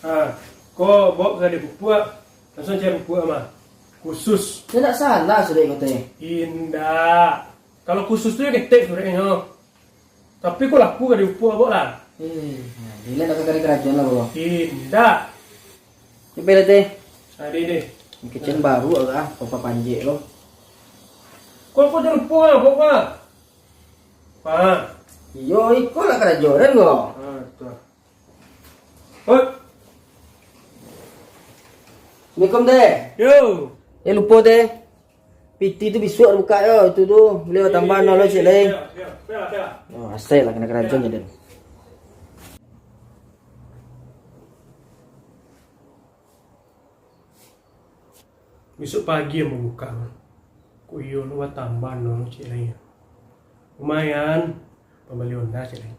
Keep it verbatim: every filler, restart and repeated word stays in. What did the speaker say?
Ha, ko baok ka kadai pupuak, langsuang cari pupuak mah. Khusus. Ndak salah surek ko teh. Indak. Kalau khusus tu yo ketek sureknyo. Tapi ko laku ka kadai pupuak baok lah. Eh, nah, diliek dah ka kadai karajoan lah, Bro. Indak. Ni pele teh. Ade deh. Kecen baru lah, papa panjek lo. Ko, ko jan lupo lah, baok lah. Ha. Iyo, iko lah karajo den ko. Ha, tu. Hoi. Assalamualaikum, teh. Yo. Eh, lupo, teh. Piti tu bisuak buka yo, itu tu. Buliah tambah nol lo, cek lai. Yo, yo, yo, yo. Oh, asai lah kena karajo ni, den. Bisuak pagi ambo bukak mah. Kok iyo lo batambah nol cek lai. Lumayan, pambali Honda cek lai.